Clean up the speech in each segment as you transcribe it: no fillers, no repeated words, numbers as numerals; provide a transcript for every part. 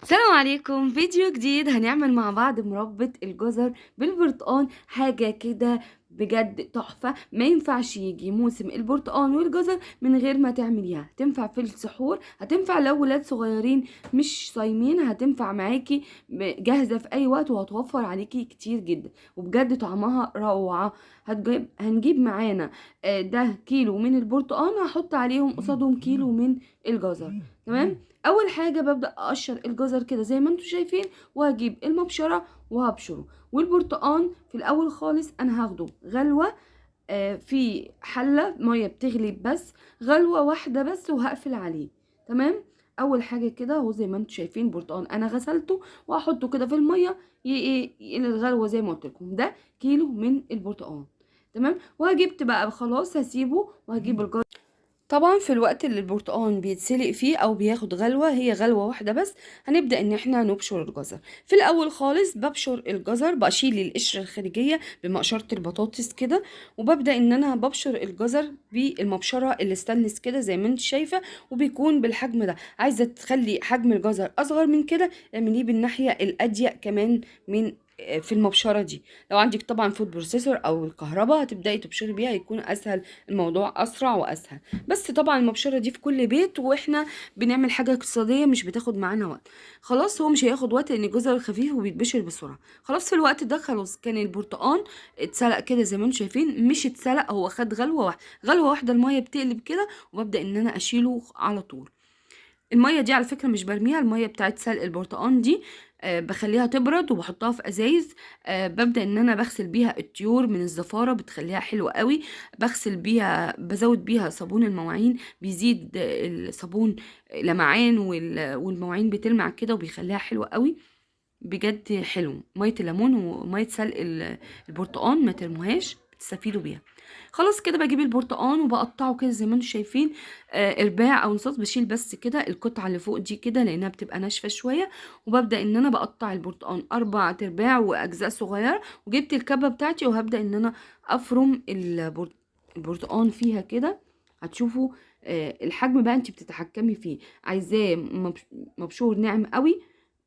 السلام عليكم. فيديو جديد هنعمل مع بعض مربى الجزر بالبرتقان، حاجة كده بجد تحفة. ما ينفعش يجي موسم البرتقان والجزر من غير ما تعمليها. تنفع في السحور، هتنفع لو ولاد صغيرين مش صايمين، هتنفع معاكي جاهزة في اي وقت، وهتوفر عليكي كتير جدا، وبجد طعمها روعة. هنجيب معانا ده كيلو من البرتقان، هحط عليهم قصادهم كيلو من الجزر. تمام. اول حاجة ببدا اقشر الجزر كده زي ما انتم شايفين، وهجيب المبشره وهبشره. والبرتقان في الاول خالص انا هاخده غلوه في حله مية بتغلي، بس غلوه واحدة بس، وهقفل عليه. تمام. اول حاجة كده اهو زي ما انتم شايفين برتقان انا غسلته وهحطه كده في المية الغلوه زي ما قلت لكم. ده كيلو من البرتقان. تمام. وهجيبت بقى خلاص هسيبه وهجيب الجزر. طبعا في الوقت اللي البرتقان بيتسلق فيه او بياخد غلوه، هي غلوه واحدة بس، هنبدا ان احنا نبشر الجزر. في الاول خالص ببشر الجزر، بشيل القشرة الخارجية بمقشره البطاطس كده، وببدا ان انا ببشر الجزر بالمبشره الستانلس كده زي ما انت شايفه، وبيكون بالحجم ده. عايزه تخلي حجم الجزر اصغر من كده اعمليه بالناحيه الاضيق كمان من في المبشره دي. لو عندك طبعا food processor او الكهرباء هتبداي تبشري بيها، يكون اسهل الموضوع، اسرع واسهل. بس طبعا المبشره دي في كل بيت، واحنا بنعمل حاجة اقتصادية مش بتاخد معانا وقت. خلاص هو مش هياخد وقت لان الجزر خفيف وبيتبشر بسرعة. خلاص في الوقت ده خلاص كان البرتقان اتسلق كده زي ما انتم شايفين، مش اتسلق، هو خد غلوه واحدة، غلوه واحدة المية بتقلب كده، وببدا ان انا اشيله على طول. المية دي على فكرة مش برميها، المية بتاعت سلق البرتقان دي بخليها تبرد وبحطها في ازايز. ببدا ان انا بغسل بيها الطيور من الزفاره، بتخليها حلوة قوي. بغسل بيها، بزود بيها صابون المواعين، بيزيد الصابون لمعان والمواعين بتلمع كده وبيخليها حلوة قوي، بجد حلو. مية الليمون ومية سلق البرتقان ما ترموهاش، بتستفيدوا بيها. خلاص كده بجيب البرتقان وبقطعه كده زي ما انتم شايفين، ارباع او نصاص، بشيل بس كده القطعة اللي فوق دي كده لانها بتبقى ناشفة شوية، وببدا ان انا بقطع البرتقان 4 ارباع واجزاء صغيرة. وجبت الكبه بتاعتي وهبدا ان انا افرم البرتقان فيها كده. هتشوفوا الحجم بقى انت بتتحكمي فيه، عايزاه مبشور ناعم قوي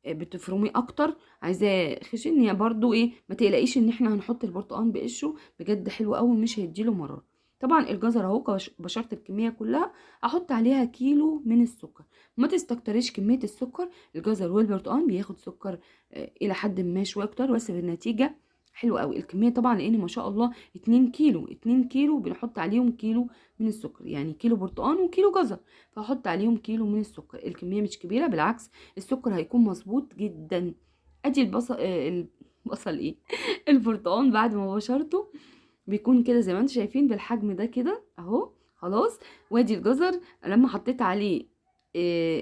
بتفرميه اكتر، عايزاه خشن يا برضو ايه. ما تقلقيش ان احنا هنحط البرتقان بقشره، بجد حلو قوي مش هيديله مرار. طبعا الجزر اهو بشرت الكمية كلها، احط عليها كيلو من السكر. ما تستكتريش كمية السكر، الجزر والبرتقان بياخد سكر الى حد ما شوية اكتر، بس بالنتيجة حلو قوي الكمية. طبعا لان ما شاء الله 2 كيلو، 2 كيلو بنحط عليهم كيلو من السكر، يعني كيلو برتقان وكيلو جزر، فاحط عليهم كيلو من السكر. الكمية مش كبيرة، بالعكس السكر هيكون مظبوط جدا. ادي البصل، البصل ايه البرتقان بعد ما بشرته بيكون كده زي ما انتم شايفين بالحجم ده كده اهو. خلاص وادي الجزر لما حطيت عليه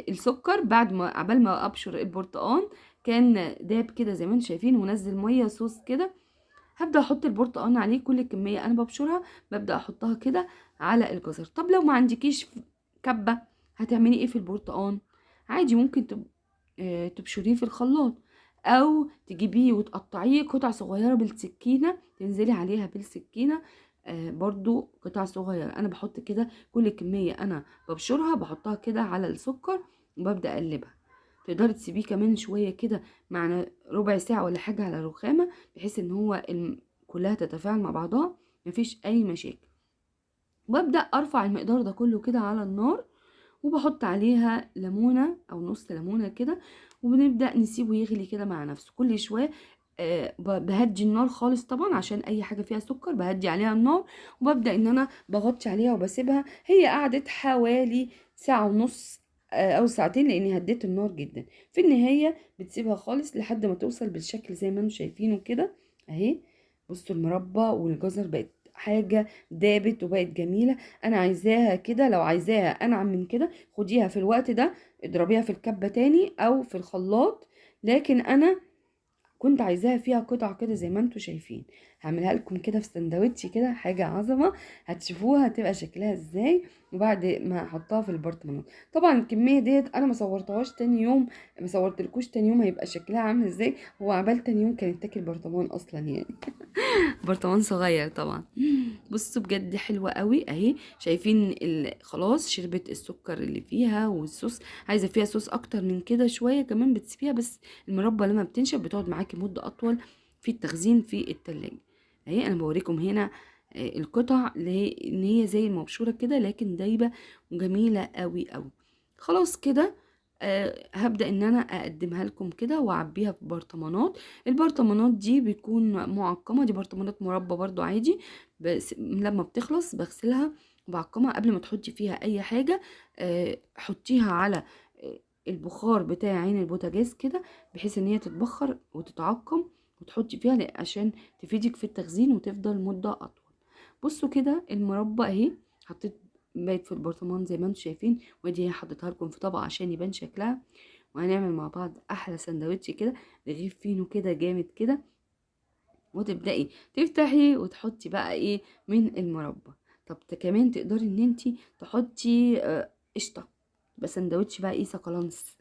السكر بعد ما عبال ما ابشر البرتقان كان داب كده زي ما انتم شايفين، ونزل مية صوص كده. هبدا احط البرتقان عليه، كل الكمية انا ببشرها ببدا احطها كده على الجزر. طب لو ما عندكيش كبه هتعملي ايه في البرتقان؟ عادي ممكن تبشريه في الخلاط، او تجيبيه وتقطعيه قطع صغيرة بالسكينة، تنزلي عليها بالسكينة برضو قطع صغيرة. انا بحط كده كل كمية انا ببشرها بحطها كده على السكر وببدا اقلبها. تقدري تسيبيه كمان شوية كده مع ربع ساعة ولا حاجة على الرخامه، بحيث ان هو كلها تتفاعل مع بعضها، مفيش اي مشاكل. وابدا ارفع المقدار ده كله كده على النار، وبحط عليها ليمونه او نص ليمونه كده، وبنبدا نسيبه يغلي كده مع نفسه كل شوية. بهدي النار خالص طبعا عشان اي حاجة فيها سكر بهدي عليها النار، وببدا ان انا بغطي عليها وبسيبها. هي قعدت حوالي ساعة ونص او ساعتين لاني هديت النار جدا. في النهاية بتسيبها خالص لحد ما توصل بالشكل زي ما انتم شايفينه كده اهي. بصوا المربى والجزر بقت حاجة دابت وبقت جميلة. انا عايزاها كده، لو عايزاها انعم من كده خديها في الوقت ده اضربيها في الكبه تاني او في الخلاط، لكن انا كنت عايزاها فيها قطع كده زي ما انتم شايفين. هعملها لكم كده في سندوتش كده، حاجة عظمه، هتشوفوها هتبقى شكلها ازاي وبعد ما احطها في البرطمانات. طبعا الكمية ديت انا ما صورتهاش تاني يوم، ما صورتلكوش تاني يوم هيبقى شكلها عامل ازاي. هو عبال تاني يوم كانت تاكل برطمان اصلا يعني برطمان صغير طبعا. بصوا بجد حلوة قوي اهي، شايفين خلاص شربت السكر اللي فيها والصوص. عايزه فيها صوص اكتر من كده شوية كمان بتسيبيها، بس المربى لما بتنشف بتقعد معاكي مده اطول في التخزين في التلاجة. اهي انا بوريكم هنا القطع ان هي زي المبشوره كده، لكن دايبه وجميلة قوي قوي. خلاص كده هبدأ ان انا اقدمها لكم كده واعبيها في برطمانات. البرطمانات دي بيكون معقمة، دي برطمانات مربى برضو عادي، بس لما بتخلص بغسلها وبعقمها قبل ما تحطي فيها اي حاجة. حطيها على البخار بتاع عين البوتاجاز كده، بحيث ان هي تتبخر وتتعقم، وتحطي فيها عشان تفيدك في التخزين وتفضل مدة اطول. بصوا كده المربى اهي، حطيت بقت في البرطمان زي ما انتم شايفين، ودي حطيتها لكم في طبق عشان يبان شكلها. وهنعمل مع بعض احلى سندوتش كده، رغيف فينو كده جامد كده، وتبداي تفتحي وتحطي بقى ايه من المربى. طب كمان تقدري ان انتي تحطي قشطه، يبقى سندوتش بقى ايه سكالانس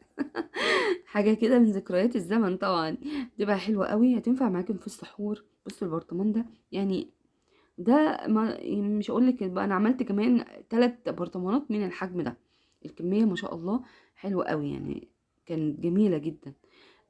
حاجة كده من ذكريات الزمن طبعا، بتبقى حلوة قوي، هتنفع معاكم في السحور. بصوا البرطمان ده يعني ده ما مش هقول لك بقى، انا عملت كمان 3 برطمانات من الحجم ده، الكمية ما شاء الله حلوة قوي يعني، كانت جميلة جدا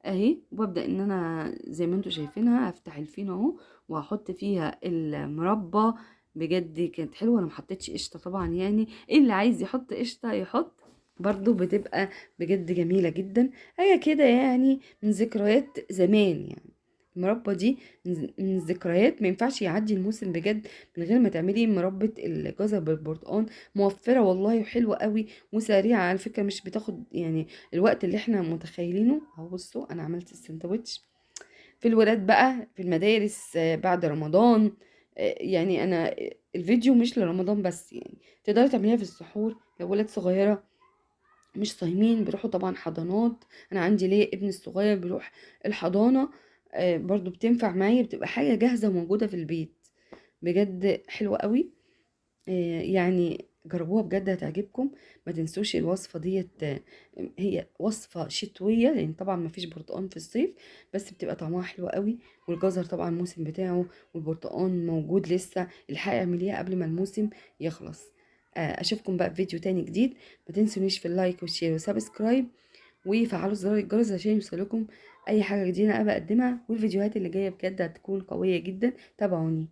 اهي. وببدا ان انا زي ما انتم شايفينها هفتح الفينو اهو وهحط فيها المربى. بجد كانت حلوة، انا ما حطيتش قشطه طبعا، يعني اللي عايز يحط قشطه يحط، برضو بتبقى بجد جميلة جدا. هي كده يعني من ذكريات زمان، يعني المربى دي من الذكريات، ما ينفعش يعدي الموسم بجد من غير ما تعملي مربى الجزر بالبرتقال. موفره والله وحلوه قوي وسريعة على فكرة، مش بتاخد يعني الوقت اللي احنا متخيلينه. اهو بصوا انا عملت السندوتش في الولاد بقى في المدارس بعد رمضان، يعني انا الفيديو مش لرمضان بس، يعني تقدري تعمليها في السحور لو ولاد صغيرة مش صايمين بيروحوا طبعا حضانات. انا عندي ليه ابن الصغير بيروح الحضانة، برضو بتنفع معايا، بتبقى حاجة جاهزة وموجودة في البيت، بجد حلوة قوي. يعني جربوها بجد هتعجبكم. ما تنسوش الوصفة ديت، هي وصفة شتوية لان طبعا ما فيش برتقان في الصيف، بس بتبقى طعمها حلو قوي، والجزر طبعا الموسم بتاعه والبرتقان موجود لسه، الحقي اعمليها قبل ما الموسم يخلص. اشوفكم بقى في فيديو تاني جديد. ما تنسونيش في ال like وال share و subscribe، وفعلوا زرار الجرس عشان يوصلكم اي حاجة جديدة انا بقدمها، والفيديوهات اللي جاية بجد هتكون قوية جدا. تابعوني.